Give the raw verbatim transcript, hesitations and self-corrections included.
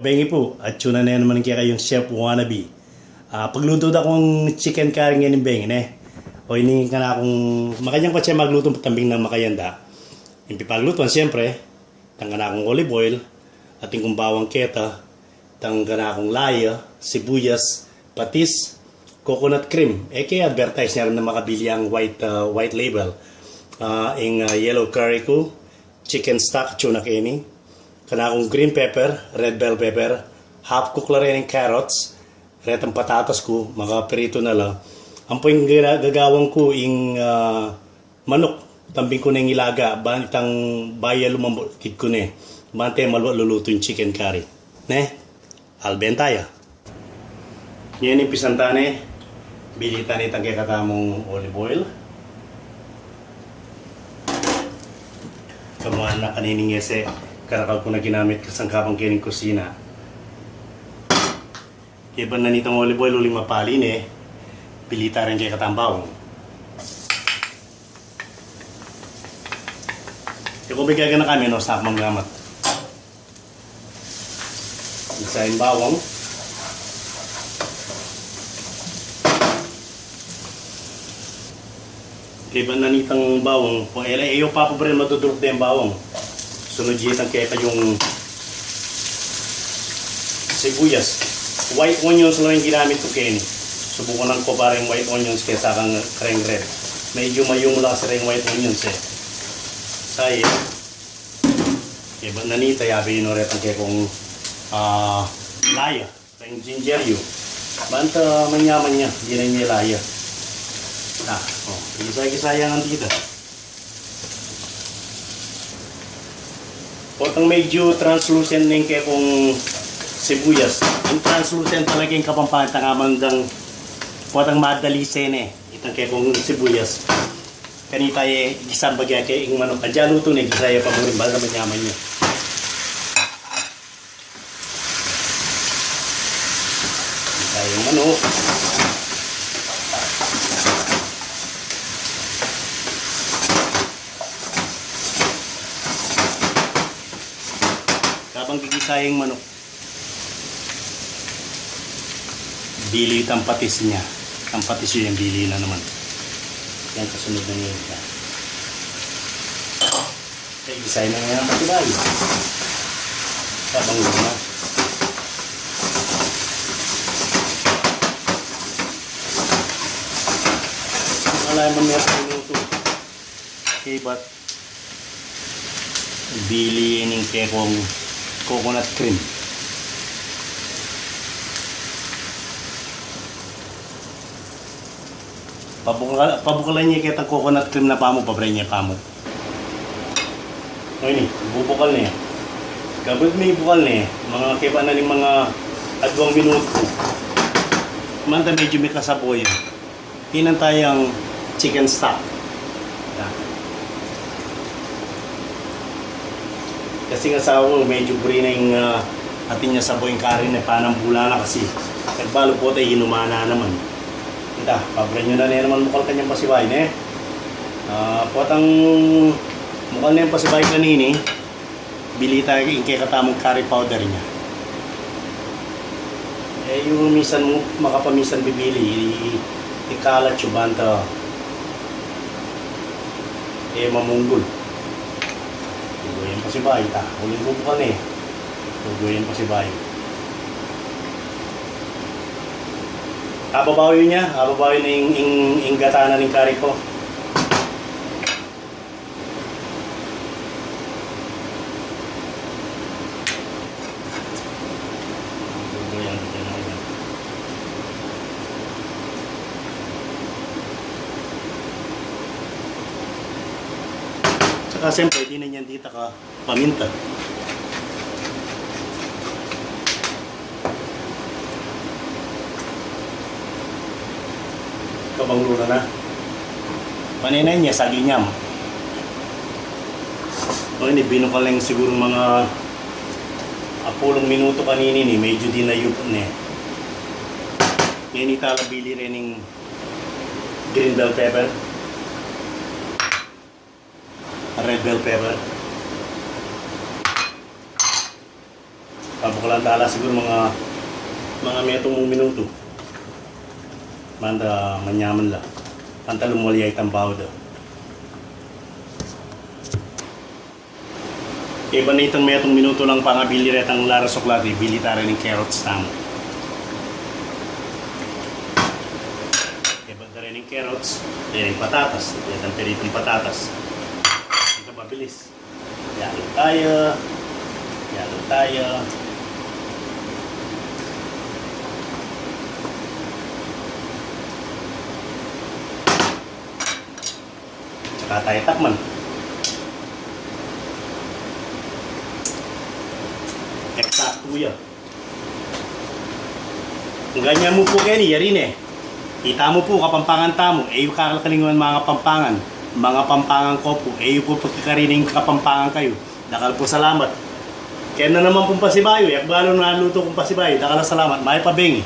Bengi pu, atyu na ne naman kekayung chef wannabe. Ah, paglutu da kung chicken curry ngeni, bengi ne. O ini, kanakung makanyan ku patse maglutu tambing nang makayanda. Ing pipaglutuan, siyempre, itang kanakung olive oil, atin kung bawang keta, itang kanakung laya, sibuyas, patis, coconut cream. E ke advertise ne rin na makabili yang white, ah, white label. Ah, ing, ah, yellow curry ku, chicken stock, atyu na keni. Kanakung green pepper, red bell pepper, half cook la rin ing carrots, retang patatas ku, makapritu na la. Ampo ing gagawang ku, ing, ah, manuk, tambing ku neng ilaga, ban itang baya lumambut, kit ku ne. Bante maluat lulutu ing chicken curry. Ne? Alben taya. Ngeni, umpisan ta ne, bili ta ne itang kekatamung olive oil. Kamuan na kanining ese, karakal ku na ginamit kasangkapan kening kusina. Kaybat na nitang olive oil, uling mapali ne, bili ta reng kekatamung bawang. Kaya ku bigay ka na kami, no, sa akmang gamat. Isa ing bawang. Kaybat na nitang bawang, e la, e yu papabreng maduduruk deng bawang. Sunod ye itang kekayung sibuyas. White onions la ing ginamit ku keni. Subukan nang ku pa reng white onions kesa kang reng red. Medyu mayumu la kasi reng white onions e. Sa ye, kaybat na nita, yabe yu no retang kekung, ah, laya. Reng ginger yu. Banta manyaman ya, dinan ye laya. Na, o, gisa-gisa yang antita. Potang medyu translucent ne ing kekung sibuyas. Ing translucent talaga ing Kapampangan, tang amang dang potang madalise ne. Itang kekung sibuyas. Kanita ye, gisan bagya ke ing manuk. Adya lutu ne, gisa ye pa murin, banta manyaman ya. Gisa ing manuk. Kabang gigisa ing manuk, bili itang patis nya. Itang patis yu yang bili na naman. Yang kasunod na niya. E, gisa na yang patis bayu. Kabang luma. Malay man meron minutu. Kaybat, bili ning kekung coconut cream. Pabukal, pabukalan ye ketang coconut cream na pamu, pabreng ye pamu. O ini, bubukal ne. Kabud mibukal ne, mga kaybat na ning mga adwang minutu. Manta medyu mekasabo ya. Tinan taya ing chicken stock. Yan. Kasi ing asawa ku, medyu buri na ing, ah, atin ya sabo ing kari ne, panambula na kasi. Nagbalu pota, inuma na naman. Ita, pabreng yu na ne naman bukal kanyang pasibayu, ne? Ah, potang bukal ne ing pasibayu kanini, bili ta ing kekatamung curry powder nya. E yu misan mu, makapamisan bibili, i-, ikalat yu banta e mamunggul. Tugu yang pasibayu ta. Uling bubukal ne. Tugu yang pasibayu. Ababaw yu nya, ababaw yu na ing, ing, ing gata na ning curry ku. Tsaka siyempre, dinan yan dita ka paminta. Kabang luna na. Panenan ya, saging nyam. O, ini binukal na ing sigurung mga apulung minutu kanini, ini, medyu dinayup ne. Ngeni ita la bili rening green bell pepper. Red bell pepper. Pabukalan ta la siguru mga, mga metung minutu. Manda manyaman la. Panta lumoli ya itang baud da. Kaybat nitang metung minutu lang pangabili retang lara suklati, bili ta reng carrots tamu. Kaybat da reng carrots, reng patatas, retang piritung patatas. Ita mabilis. Yalo tayo. Yalo tayo. Tsaka tayo takman. Eksaktu ya. Ganyan mu pu keni, yari ne. Ita mu pu, Kapampangan tamu, e yu kakalingwan, mga Kapampangan. Mga Kapampangan ku pu, e yu pu pagkakarining Kapampangan kayu. Dakal pung salamat. Kena naman pung pasibayu, e ku balu na lutu kung pasibayu, dakal a salamat, mayap a bengi.